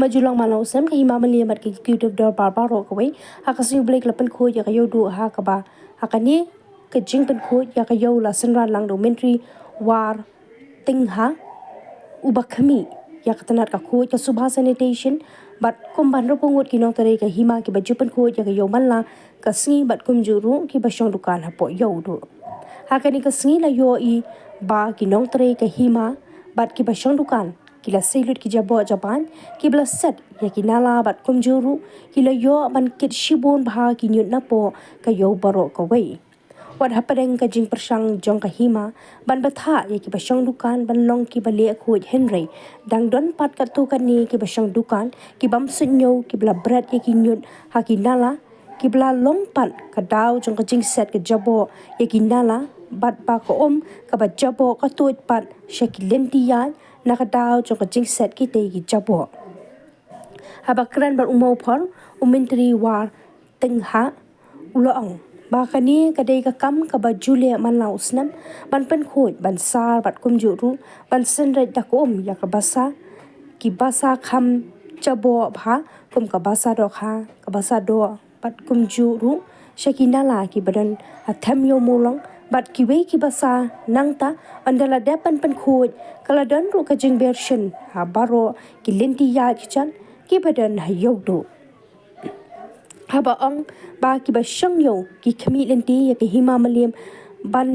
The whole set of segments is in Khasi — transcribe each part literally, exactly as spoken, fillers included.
Ju long man la u snem ka Hima Mylliem bad ka Executive Dorbar baroh kawei ha ka sngi U Blei ka la pynkhuid ïa ka ïew duh ha kaba ha kane ka jingpynkhuid ïa ka ïew la synran lang da u Myntri War Tynghah uba khmih ïa ka tnat ka khuid ka Subha Sanitation bad kumba hynriewphew ngut ki nongtrei ka hima kiba ju pynkhuid ïa ka ïew man la ka sngi bad kumjuh ruh kiba shong dukan hapoh ïew duh. Ha kane ka sngi la ïohi ba ki nongtrei ka hima bad kiba shong dukan ki la sei lut ki jaboh jaban kiba la set ïa ki nala bad kumjuh ruh ki la ïoh ban kit shibun bha ki ñiut napoh ka ïew baroh kawei. Wat hapdeng ka jingpyrshang jong ka hima ban bthah ïa kiba shong dukan ban long kiba leh khuid, hynrei dang don pat katto katne kiba shong dukan ki bym suidñiew kiba la bret ïa ki ñiut ha ki nala kiba la long pat ka daw jong ka jingset ka jaboh ïa ki nala bad ba ka um kaba jaboh ka tuid pat sha ki lynti ïaid na ka daw jong ka jingset kitei ki jaboh. Haba kren bad u Mawphor, u Myntri War Tynghah u la ong ba kane ka dei ka kam kaba ju leh man la u snem ban pynkhuid ban sar bad kumjuh ruh ban synreit da ka um ïa ka basa, ki basa kham jaboh bha kum ka basa dohkha, ka basa doh bad kumjuh ruh sha ki nala kiba don ha them ïew Mawlong bad kiwei ki basa. Nangta ynda la dep ban pynkhuid ka la don ruh ka jingber shen ha baroh ki lynti ïaid ki jan kiba don ha ïew duh. Haba ong ba kiba shong ïew ki khmih lynti ïa ka Hima Mylliem ban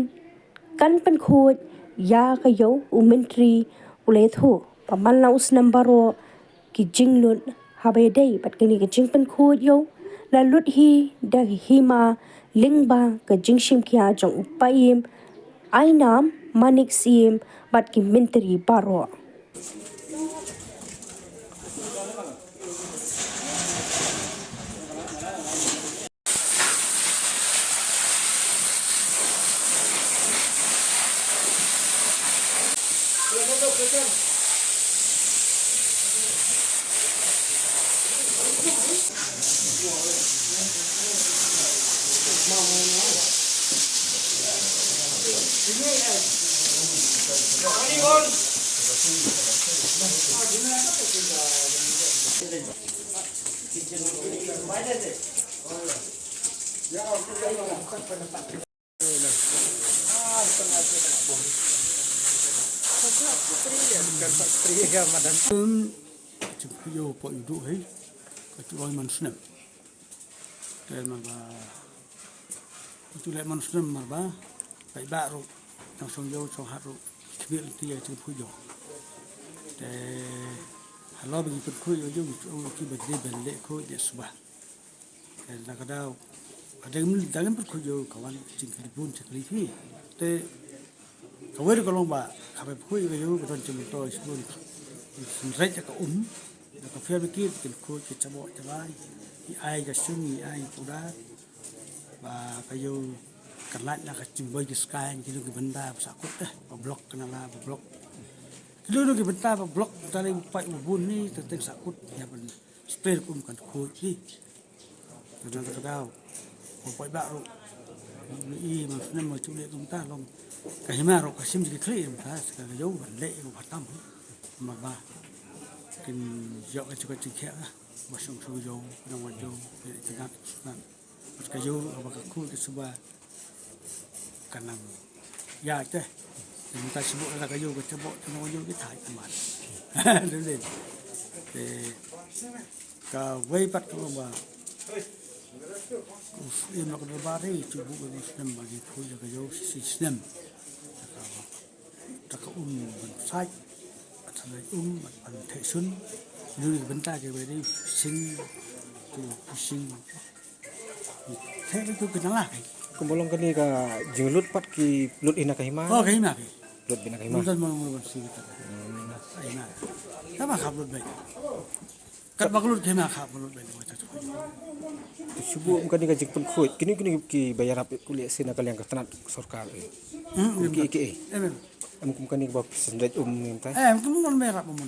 kan pynkhuid ïa ka ïew, u Myntri u la ïathuh ba man la u snem baroh ki jinglut haba ïadei bad kane ka jingpynkhuid ïew la lut hi da ka hima lyngba ka jingshim khia jong u Paiem Ainam Manik Syiem bad ki Myntri baroh. Jingpynkhruid ïew hapoh ïew duh hi ka ju long man snem. Te namar ba ka ju leh man snem namar ba paidbah ruh, nongshong ïew shong hat ruh ki khmih lynti ïa ka jingpynkhruid ïew. Te halor ba ki pynkhruid ïew, ïew ki ba ki dei ban leh khuid leh suba. Te na ka daw hadien ba ki pynkhruid ïew ka wan jingkylli bun jingkylli phi. Te kawei ruh ka long ba haba pynkhruid ïew ka don jingmyntoi shibun, synreit ïa ka um, da ka fire brigade kin khuid ki jaboh jabai, ki ai ka shun, ki ai ka powder, ba ka ïew kan lait na ka jingboi ki skaiñ, ki long ki bynta ba sahkut, eh, ba block, ka nala ba block. Ki long ki bynta ba block, ta lei u paip u bun ni, teng teng sahkut, ïa ban spray um kan khuid hi. Ka dang ka daw. Ba paidbah ruh, i man snem ma ju leh kumta long. Ka hima ruh ka shim ki khlieh mynta, ka ïew ban leh ruh ba tam. Namar ba kin ïoh ka jingkhuid jingkhiah ka. Ba shong shong ïew, nang wan ïew, ka ngat ka ngat. Bad ka ïew haba ka khuid ka suba ka nang ïaid te. Te mynta shu buh la ka ïew ka jaboh, te nang wan ïew ki thait amat. Te, te kawei pat ka long ba u Syiem la ka dorbar hi, shu buh ka snem ba ki khuid ïa ka ïew shi snem. Te ka um ban sait, ban sait um, ban, ban theh shun. Ïa ki bynta kiba dei sing, ki sing. Theh ki tu ki nala ki. Kumba long kane ka jinglut pat ki lut hi na ka hima? Oh, ka hima ki. Lut beit na ka hima. Mynta mo mo ban sing kita. Hmm. Ka hima. Ka ba khap lut beit. Kat ba ka lut ka hima khap ba lut beit. Te shu buh kum kane ka jingpynkhuid. Kine kine kiba ïarap ku leh shisha na ka liang ka tnat sorkar, eh. Hmm, ki, ki, eh. Em, em. Em kum kane ba synreit um mynta. Em kum mon ba ïarap um.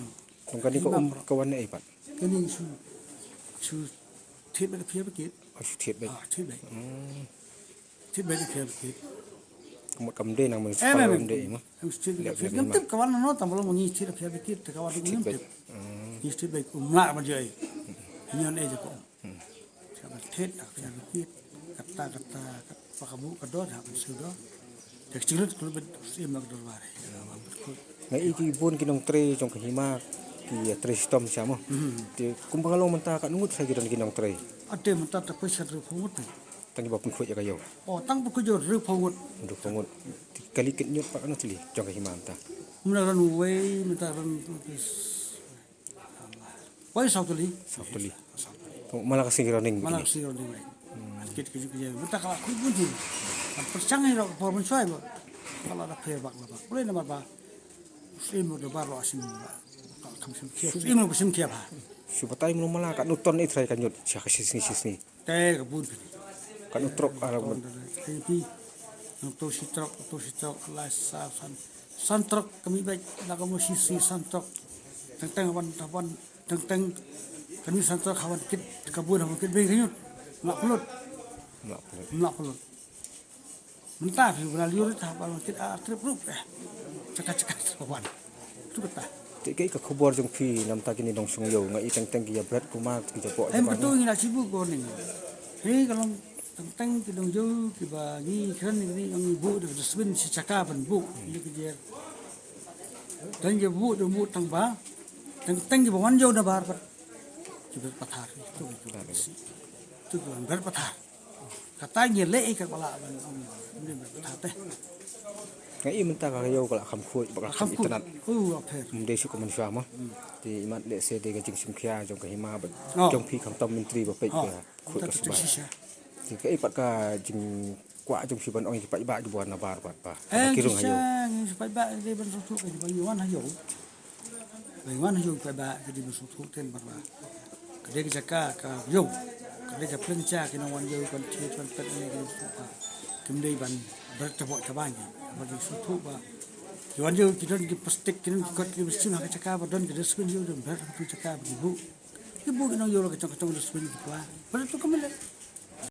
Kum kane ka um ka wan ei pat. Kane shu, shu thied beit ka fire brigade. Oh, shu thied beit. Ah, thied beit. Hmm. Thied beit ka fire brigade. Ka mut kam dei nang municipal, em, em, kam dei ma. Em, thied beit ka fire brigade. Ngam tip ka wan na no, tang ba long ngi thied ka fire brigade, te ka wan ngam tip. Hmm. Ïa ti bek um lah ban joi. Nyon eh jaka um. Sa ban thied, ak ïa repeat. Kata, kata, kata, pa ka buh ka dor, ha ban siew dor. Te ka chinglut ka lubit, siew ma ka dor bare. Nga i ki bun ki nongtrei jong ka hima, ki, eh, trei shitom sha mo. Te kumba ka long mynta, katno ngut sa ki don ki nongtrei? Ate mynta te poi san hynriewphew ngut. Tang kiba pynkhuid ïa ka ïew. Oh, tang pynkhuid ïew hynriewphew ngut. Hynriewphew ngut. Te kali kynñiut pat katno tylli jong ka hima mynta? Mynta don uwei, mynta don wei saw tylli. Saw tylli. Saw tylli. Oh, mala ka sngi runing. Mala ka sngi runing. Kit kit kit. Mynta ka la khuid bun ti. Kan pyrshang ïa ka por mynshuwa ba ka la da pher bak la bak. Boleh namar ba Muslim lo da bar lo asim ba. Ka kam sim kia. Muslim lo sim kia ba. Shu batai mano mala katno ton i trai kynñiut sha ka shisni shisni. Te ka bun phi. Katno trok ara bun. Te phi. Nang to shi trok, to shi trok, la sa san. San trok kami bek, la ka mo shi shi san trok. Teng teng wan, wan, teng teng. Kami san trok hawan kit, ka bun hawan kit bek kynñiut. Mlak pelut. Mlak pelut. Mlak pelut. Mynta phi bna liur ta ba kit a trip rup eh. Chaka chaka trip wan. Tu kata. Te kaei ka khubor jong phi namta kine nongshong ïew, nga i teng teng ki ïa bret kumar ki ïa pok. Em katu ngi na chibu ko ning. Hei ka long teng teng ki nongïew kiba ngi kren ngi ngi bu da dustbin shi chaka ban bu. Ni ki jer. Teng ki bu da bu tang ba. Teng teng kiba wan ïew na bar pat. Ki bret pathar. Tu ki bret pathar. Kata ngi leh ïa ka bala ban ong, ym dei ba ka te. Nga i mynta ka ïew ka la kham khuid ba ka kham itynnad. Oh, a pher. Ym dei shu ka mynshuwa mo. Te imat leh se dei ka jingsngewkhia jong ka hima ba jong phi khamtam myntri ba peit ka khuid ka suba. Te kaei pat ka jingkwah jong phi ban ong ïa ki paidbah kiba wan na bar pat ba ki rung ha ïew. Ngi paidbah dei ban sngewthuh ka ba ïa wan ha ïew. Ba wan ha ïew ka ba ka dei ban sngewthuh ten ba ka dei ka jaka ka ïew. Ka dei ka pleng cha ki nong wan ïew kan thied wan pet ne ki sngewthuh ba kim dei ban ber ta bok ta ba ngi. Ba ki sngewthuh ba ki wan ïew ki don ki plastik ki don ki kot ki machine ha ka jaka ba don ki dustbin ïew don ber ha ka jaka ba ki bu. Ki bu ki nong ïew la ka chong ka chong dustbin ki pla. Ba tu ka mele.